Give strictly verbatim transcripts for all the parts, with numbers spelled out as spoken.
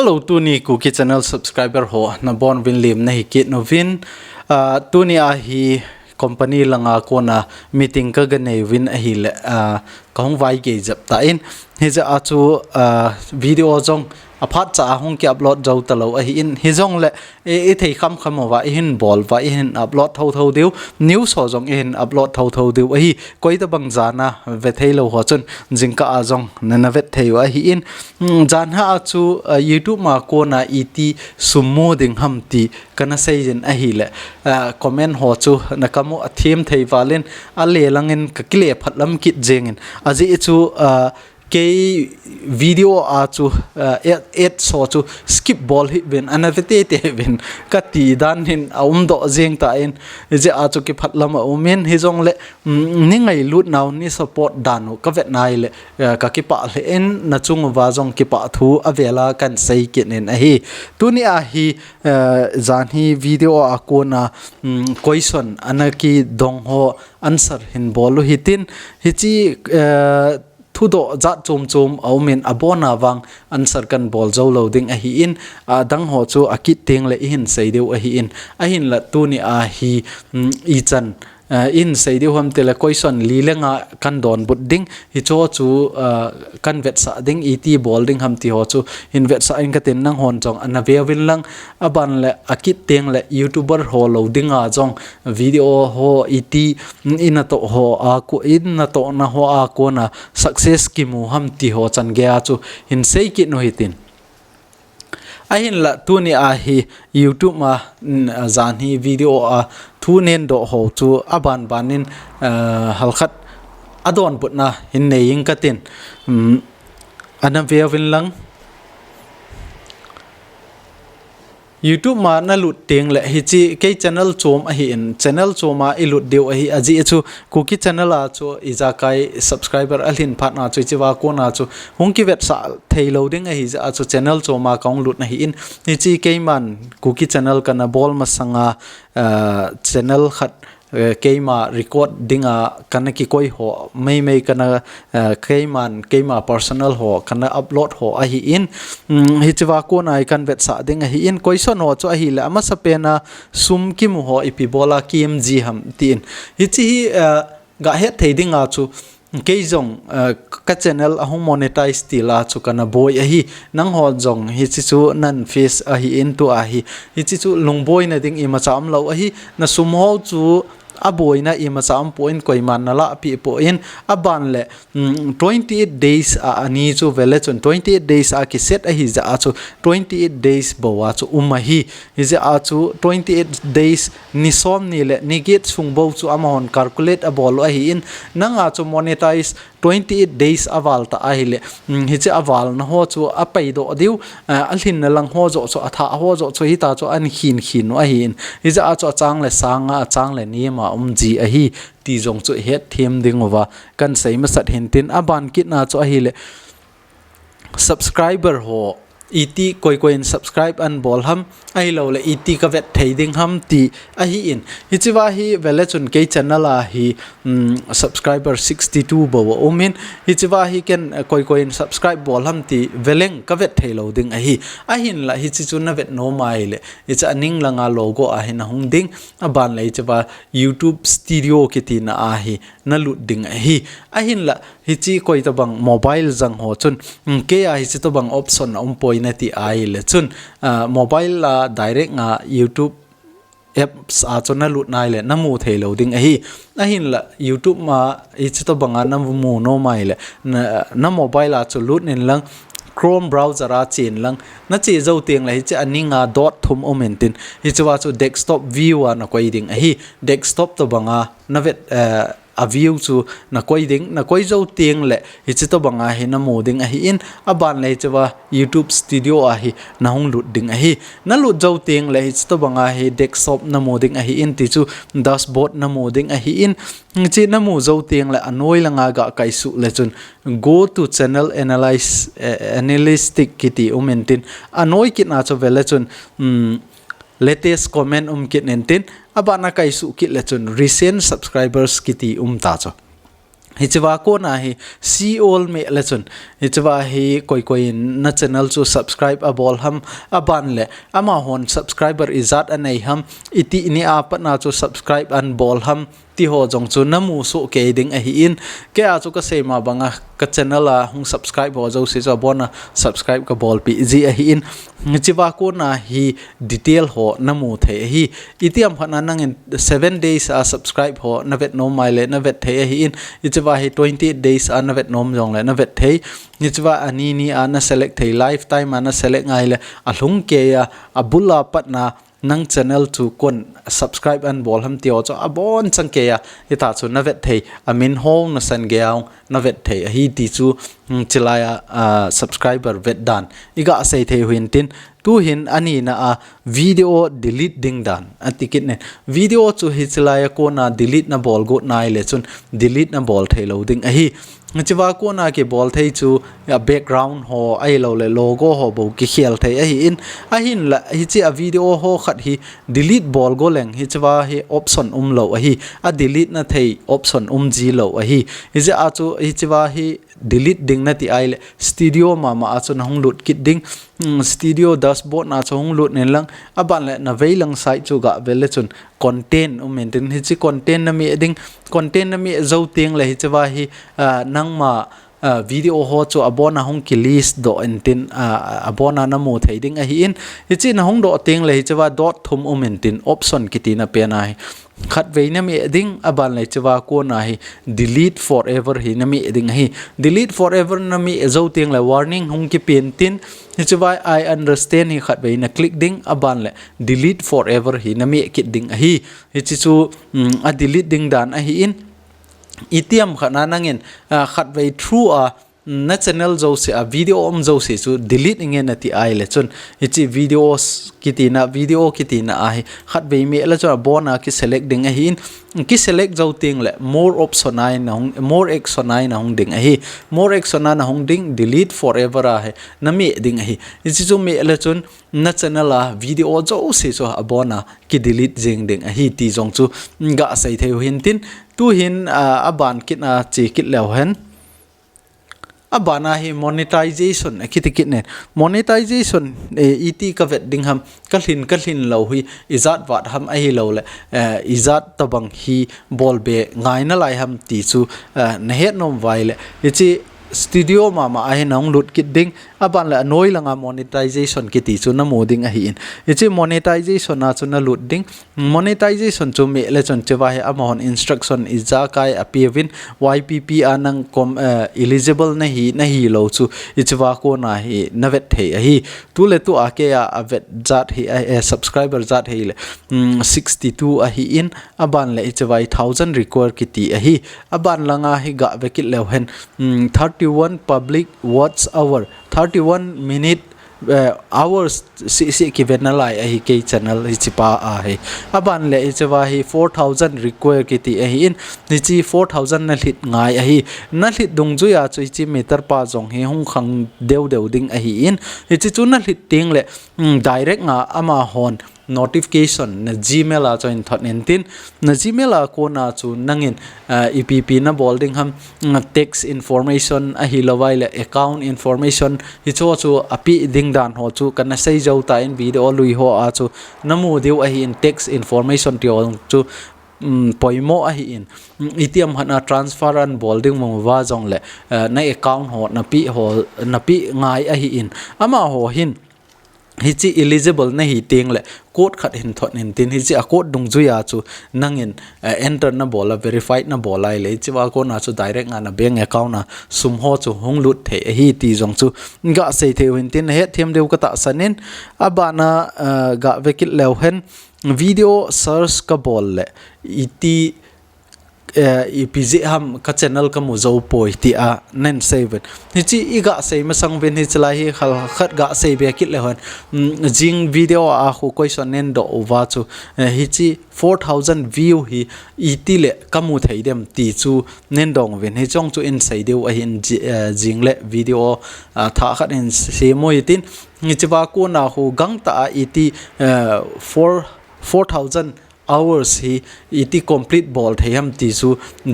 Hello, tuni Kuki channel subscriber ho nabonuvin lemna hi kit uvin. Ah, tuni a hi company langa kona meeting kaga nei uvin ahile, ah, kahung vaigei jep tan. Hijeh a chu, ah, video jong aphat cha a hung ki upload jou talou ahin. Hijongle i, ithei khamkham uva ihin bol uva, ihin upload thotho diu. News ho jong ihin upload thotho diu ahi. Koitabang jana vethei lou ho chun jingkah a jong nana vethei u ahin. Hmm, jan ha a chu, ah, YouTube ma kona iti sum mu ding ham ti kana seijin ahile, ah, comment ho chu nakamu athem thei valin, ale langin kakile phatlam kit jengin. Ajeh chu, ah, kei video a chu, ah, ad, ad ho chu skip bol hih uvin, ana ve teitei uvin kati dan hin aumdoh jeng tan. Hijeh a chu kiphatlam aumin, hijongle, um, nei ngailut nau, nei support dan u kavet nai le, ah, kakipah lheh in, nachung uva jong kipah thu avela kahin sei kit in ahi. Tuni a hi, ah, jan hi video a kona, um, question ana kidong ho answer hin bol u hitin, hiche, ah, thudoh jat chom chom aumin, abona vang answer kahin bol jou lou ding ahin, adang ho chu akit tengle ihin sei diu ahin, ahinla tuni a hi, um, ichan, ah, ihin sei diu ham tile question li le nga kahin donbut ding, hicho chu, ah, kahin vetsah ding, iti bol ding ham ti ho chu hin vetsah in katin, nanghon jong ana ve uvin lang, aban le akit tengle YouTuber ho lou dinga jong video ho iti, ina toh ho a ko, ina tohna ho a kona success kimu ham ti ho chan gei a chu hin sei kit u hitin. Ahinla tuni a hi YouTube a, mm, jan hi video a thu neidoh ho chu aban banin, ah, halkhat adonbutna hin nei ing katin. Um, ana ve uvin lang. YouTube ma nalut tengle hiche kei channel chom ahin, channel chom a ilut diu ahi, ajeh chu Kuki channel a chu ijakai subscriber alhin phat na chu hichea kona chu hung kivetsah thei lou ding ahi jeh a chu channel chom a kahung lut ahin, hiche keiman Kuki channel kana bol masanga, ah, channel khat, eh, keima record dinga kana kikoi ho, meimei kana, eh, keiman, keima personal ho, kana upload ho ahin, mm, hichea kona hi kahin vetsah ding ahin, question ho chu ahile, amasapen a sum kimu ho ipi bola kimu ji ham tin. Hiche hi, eh, gahet thei dinga chu, kei jong, eh, ka channel ahung monetize til a chu kana boi ahi, nangho jong hiche chu nahin face ahin tua hi, hiche chu lungboina ding imacha umlou ahi, na sum ho chu aboina imacha umpon koiman nalahpeh pon, aban le, mm, twenty eight days a ani chu vele chun twenty eight days a kiset ahi jeh a chu twenty eight days bou a chu um ahi, hijeh a chu twenty eight days ni som ni le ni get sung bou chu amahon calculate abol u ahin, nanga chu monetize twenty eight days aval ta ahile, mm, hiche avalna ho chu apaidoh diu, eh, alhinna lang ho joh chu, athah ho joh chu, hita chu ahin khin khin u ahin. Hijeh a chu achang le sanga, achang le nema um ji ahi, ti jong chu hetthem ding uva kahin sei masat hintin, aban kitna chu ahile, subscriber ho, iti koi koi in subscribe ahin bol ham, ahilouleh iti kavet thei ding ham ti ahin. Hichea hi vele chun kei channel a hi, mm, subscriber sixty two bou aumin. Hichea hi ken, eh, koi koi in subscribe bol ham ti veleng kavet thei lou ding ahi. Ahinla hiche chu navet nom ahile, hiche aning langa logo a hi nahung ding. Aban le hichea YouTube Studio kitina a hi nalut ding ahi. Ahinla, hiche koitabang mobile jang ho chun, mm, kei a hiche tobang option aumpoi nati ahile chun, ah, mobile a direct a YouTube apps a chu nalut nai le namu thei lou ding ahi. Ahinla, YouTube ma hiche tobanga namu nom ahile, na, na mobile a chu lut in lang, Chrome browser a chen lang, nache jou teng le hiche aninga dot thum um intin, hichea chu desktop view a nakoi ding ahi. Desktop tobanga navet, eh, a view chu nakoi ding, nakoi jou teng le hiche tobanga hi namu ding ahin, aban le hichea YouTube Studio a hi nahung lut ding ahi. Nalut jou teng le hiche tobanga hi desktop namu ding ahin, ti chu dashboard namu ding ahin, hiche namu jou teng le anoi langa gakaisuh le chun go to channel analyze, eh, analytics kiti um intin, anoi kitna chu vele chun, um, latest comment um kit intin, aban a kaisuh kit le chun recent subscribers kiti um ta chu. Hichea kona hi see all meh le chun, hichea hi koi koi in na channel chu subscribe abol ham, aban le amahon subscriber ijat anei ham, iti ni a patna chu subscribe anabol ham, ti ho jong chu namu soh kei ding ahin, kei a chu kasei ma banga ka channel a hung subscribe ho jouse chu abona subscribe kabolpeh ji ahin, hichea kona hi detail ho namu thei ahi. Itiham khat na nangin seven days a subscribe ho navet nom mai le navet thei ahin, hichea hi twenty eight days a navet nom jong le navet thei. Hichea ani ni a na select thei, lifetime a na select ngai le alhung kei a, abul a patna nang channel chu kon subscribe anabol ham ti ho chu abon chang kei a, hita chu navet thei, amin ho nasan gei a navet thei ahi ti chu, hmm, chilai a, ah, subscriber vet dan iga sei thei u hintin, tuhin ani na a video delete ding dan ati kit nen. Video chu hichilai a kona delete nabol got nai le chun delete nabol thei lou ding ahi. Hichea kona kibol thei chu a background ho ahilou le logo ho bou kikhel thei ahin, ahinla hiche a video ho khat hi delete bol go leng hichea hi option umlou ahi, a delete na thei option um ji lou ahi. Hijeh a chu hichea hi delete ding nati ai le studio mama a chu nahung lut kit ding, mm, studio dashboard na chu hung lut nen lang, aban le navei lang side chu ga vel le chun content um intin, hiche content nameh ding, content nameh jou teng le hichea hi, ah, nangma, ah, video ho chu abona hung ki list doh intin, ah, abona namu thei ding ahin, hiche nahung doh teng le hichea dot thum um intin option kiti na pen ahi. Khatvei nameh ding, aban le hichea kona hi delete forever hi nameh ding ahi. Delete forever nameh jou teng le warning hung kipen tin, hichea I understand hi khatvei na click ding, aban le delete forever hi nameh kit ding ahi. Hiche chu, mm, a delete ding dan ahin, itiham khat na nangin, ah, khatvei through a, mm, na channel jouse a video um jouse chu delete inge nati ai le chun, hiche videos kiti na, video kiti na ahi, khatvei meh le chun abona ki select ding ahin, ki select jou teng le more option a nahung, more action a nahung ding ahi, more action a nahung ding, delete forever a hi nameh ding ahi. Hiche chu meh le chun na channel a video jouse chu abona ki delete jeng ding ahi ti jong chu ga sei thei u hintin, tuhin, ah, aban kit a che kit leu hen. Abana hi monetization akiti kit nen. Monetization, eh, iti kavet ding ham, kalhin, kalhin lou hi ijat vat ham ahilou le, eh, ijat tobang hi bolbe ngai nalai ham ti chu, eh, nahet nom uva ile, hiche studio mama a hi nahung lut kit ding, aban le anoi langa monetization kiti chu namu ding ahin. Hiche monetization a chu nalut ding, monetization chu meh le chun hichea hi amahon instruction ijakai apeuvin, Y P P a nang kom, eh, eligible nahi, nahilou chu hichea kona hi navet thei ahi. Tuletu a kei a avet jat hi, eh, eh, subscriber jat hi le, mm, sixty two ahin, aban le hichea thousand require kiti ahi. Aban langa hi ga ve kit leu hen, mm, thirty one public watch hour, thirty one minute, eh, hours seh seh kive nalai ahi kei channel hiche pa a hi. Aban le hichea hi four thousand require kiti ahin, hiche four thousand nalhit ngai ahi. Nalhit dungjui a chu hiche meter pa jong hi hung khang deu deu ding ahin, hiche chu nalhit teng le, mm, direct nga amahon notification na Gmail a chu ahin thot intin, na Gmail a kona chu nangin, ah, ipi ipi nabol ding ham, mm, tax information ahilou vai le account information hiche chu ape ding dan ho chu kana sei jou tan video lui ho a chu namu diu ahin, tax information ti ho chu, mm, poimo ahin, mm, itiham khat na transfer anabol ding uva jong le, eh, na account ho nape ho, nape ngai ahin, amaho hin hiche eligible nahi teng le code khat hin thot intin, hiche a code dungjui a chu nangin, eh, enter nabol a, verified nabol a ile, hichea kona chu direct nga na bank account a sum ho chu hung lut thei ahi ti jong chu ga sei thei u hintin, nahet them diu katahsan in, abana, eh, ga ve kit leu hen, video search kabol le iti, eh, ipi jeh ham ka channel kamu jou poi tia nen sei uvin. Hiche iga sei masang uvin, hiche lai hi khat ga sei be kit leu hen. Mm, jing video a khu question nen doh uva chu, eh, hiche four thousand view hi iti le kamu thei dem ti chu nen dong uvin. Hiche jong chu in sei diu ahin ji-, eh, jing le video, ah, thah khat in sem u hitin. Hichea kona khu gangtah a iti, eh, four, four thousand hours hi iti complete bol thei ham ti chu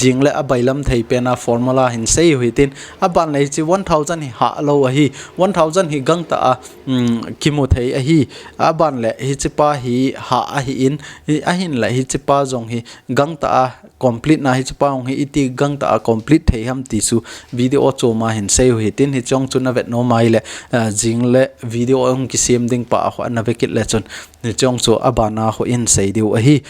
jingle abailam thei pena formula hin sei u hitin, aban le hiche one thousand hi hah lou ahi, one thousand hi gangtah a, um, kimu thei ahi, aban le hichepa hi hah ahin, hi, ahin le hichepa jong hi gangtah a complete na hichepa jong hi iti gangtah a complete thei ham ti chu video chom a hin sei u hitin, hiche jong chu na vet nom a ahile, uh, jingle video hung kisem ding pa a khu na ve kit le chun, hiche jong chu abana khu hin sei diu ahi.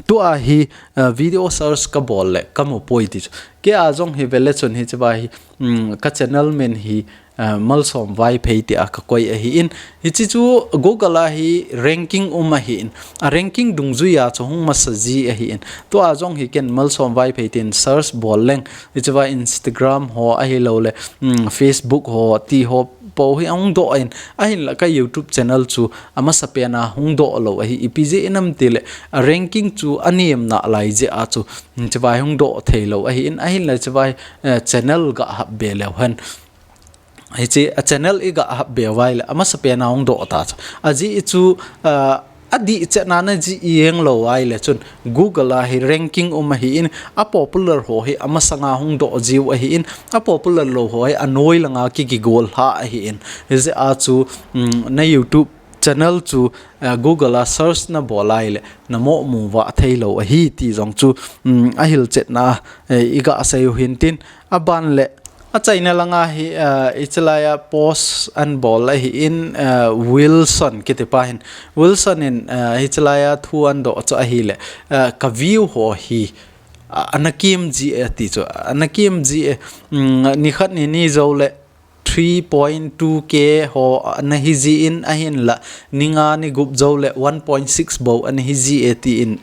Tua hi, uh, video search ka bol le ka mu poi ti chu. Kei a jong hi ve le chun hicheva hi, um, ka channel min hi, uh, Malsom Vaiphei tia ka koi ahin. Hiche chu Google a hi ranking um ahin. A ranking dungjui a chu hung masa ji ahin. Tua jong hi ken Malsom Vaiphei tin search bol leng. Hicheva Instagram ho ahilou le, um, Facebook ho ti ho po hi ahung doh in, ahin la ka YouTube channel chu amasa pena hung doh lou ahi, ipi jeh in ham ti le, a ranking chu anem nalai jeh a chu, hicheva hung doh thei lou ahin, ahin la hicheva, eh, channel ga hap be leu hen. Hiche a channel i ga hap be vai le, amasa pena hung doh ta chu. Ajeh chu, ah, adih chetna na jih jeng lou vai le chun Google a hi ranking um ahin, a popular ho hi amasanga hung doh jiu ahin, a popular lou ho hi anoi langa ki, kigol lha ahin. Hijeh a chu, um, na YouTube channel chu, uh, Google a search na bol vai le, na mo mu va thei lou ahi ti jong chu, um, ahil chetna, eh, i ga sei u hintin, aban le, achaina langa hi, uh, hiche laiya post an bol ahin, uh, Wilson kiti pa hin. Wilson in, uh, hiche laiya thu an doh chu ahile, uh, ka view ho hi, uh, ana kem ji e ti chu, ana kem ji e, um, nikhat ni ni jou le three point two K ho ana hi jin ahin la, ni nga ni gup jou le one point six bou ana hi ji e tin,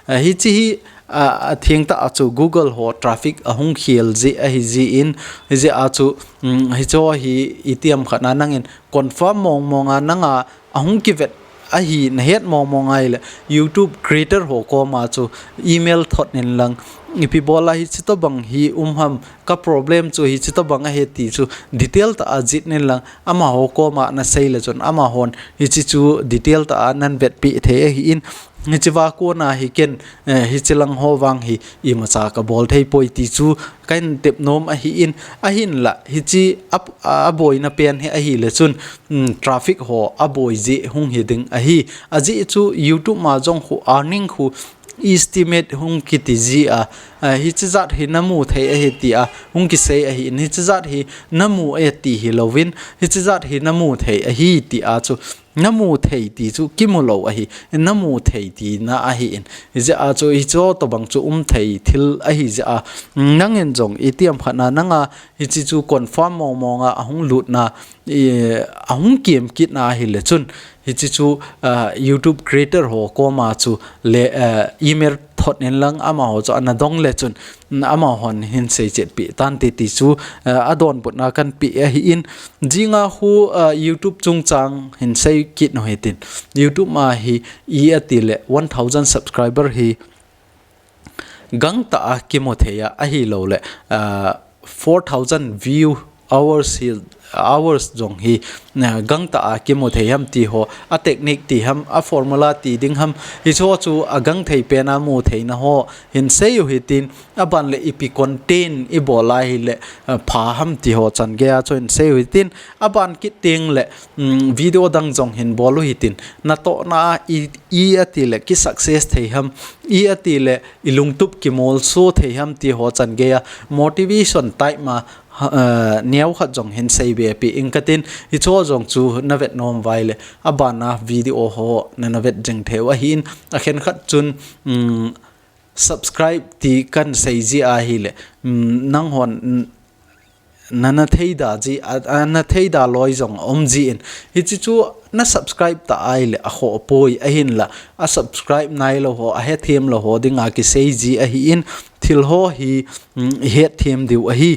uh, hiche hi, a, atheng tah a chu Google ho traffic ahung khel jeh ahi jin, hijeh a chu, um, hiche hi iti ham khat na nangin confirm mong mong a nanga ahung kivet ahi na het mong mong a ahile YouTube creator ho koma chu email thot in lang, ipi bol a hiche tobang hi um ham, ka problem chu hiche tobang ahi ti chu detail tah a jih in lang, amaho koma na sei le chun amahon hiche chu detail tah a nan vetpi thei ahin, hicheva kona hi ken, eh, hiche lang ho vang hi imacha ka bol thei poi ti chu kahin tep nom ahin, ahin la hiche a, a, aboina pen hi ahile chun, um, traffic ho aboi jeh hung hi ding ahi. Ajeh chu YouTube ma jong khu earning khu estimate hung kiti ji a, a, hiche jat hi na mu thei ahi ti a hung kisei ahin, hiche jat hi na mu e ti hi louvin, hiche jat hi na mu thei ahi ti a chu, na mu thei ti chu kimu lou ahi, na mu thei tina ahin. Hijeh a chu hiche tobang chu um thei thil ahi jeh a, nangin jong iti ham khat na nanga hiche chu confirm mong mong a ahung lut na, i, ahung kem kit na ahile chun, hiche chu, ah, YouTube creator ho koma chu le, ah, email thot in lang amaho chu ana dong le chun, amahon hin sei chetpi tante ti chu, ah, adonbutna kahin pe ahin, jinga khu, ah, YouTube chungchang hin sei kit u hitin, YouTube ma hi i ati le one thousand subscriber hi gangtah a kimu thei a, ahilou le, ah, four thousand view hours hi, hours jong hi, ah, gangtah a kimu thei ham ti ho, a technique ti ham, a formula ti ding ham, hiche ho chu agang thei pena mu theina ho hin sei u hitin, aban le ipi content i bol a ahile, ah, pha ham ti ho chan gei a chu hin sei u hitin, aban kit teng le, um, video dang jong hin bol u hitin, natohna a i, i ati le ki success thei ham, i ati le i lungtup kimolso thei ham ti ho chan gei a motivation type ma, ha, eh, neo khat jong hin sei be pi ing katin, hiche ho jong chu na vet nom vai le, abana video ho na, na vet jing thei u ahin, akhen khat chun, um, subscribe ti kahin sei ji ahile, um, nanghon, um, na, na theida ji, a, a, na theida loi jong um jin. Hiche chu na subscribe ta ahile akhoh poi ahin la, a subscribe nailou ho, ahethem lou ho dinga kisei ji ahin, thil ho hi, um, i hetthem diu ahi.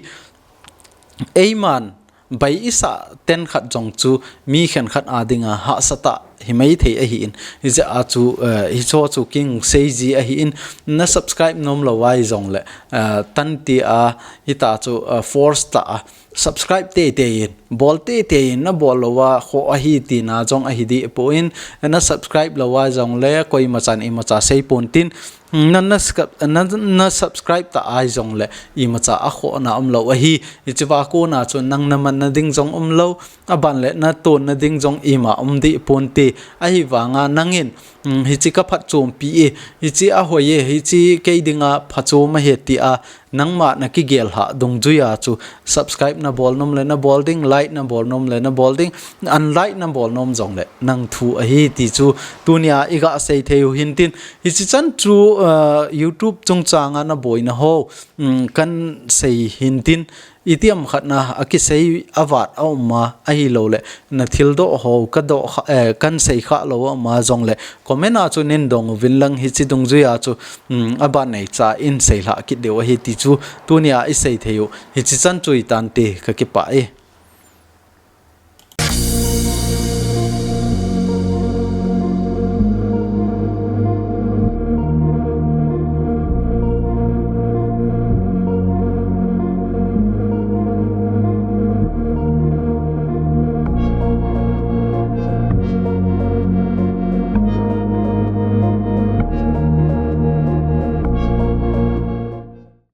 Eiman, bai isah ten khat jong chu mi khenkhat a dinga hahsatah himai thei ahin, hijeh a chu, eh, hicho chu king seiji ahin, na subscribe nom lou a jongle, eh, tan tia, hita chu, eh, force tah a, subscribe teitei in, bol teitei in, na bol lou a khoh ahi tina jong ahi deh poi, na subscribe lou a jongle koima chan imacha seipon tin, na, na, na, na subscribe tah a jongle imacha akhohna umlou ahi. Hichea kona chu nang na manna ding jong umlou, aban le na tonna ding jong ima um deh ponte. Ahivanga nangin, um, hiche ka phatchompi e, hiche ahoi e, hiche kei dinga phachom ahi tia nangma na kigel lhah dungjuia chu subscribe na bol nom le na bol ding, like na bol nom le na bol ding, unlike na bol nom jongle nang thu ahi ti chu tunia iga sei thei u hintin, hiche chan chu, uh, YouTube chungchanga na boina ho, um, kan sei hintin, itiham khat na akisei avat a um a, ahilouleh na thildoh ho ka doh kha, eh, kan sei khah lou a um a jongle comment a chu nin dong uvin lang, hiche dungjuia chu, um, aban neicha in sei lhah kit diu ahi ti chu tunia isei thei u hiche chan chu itante, ka kipah e.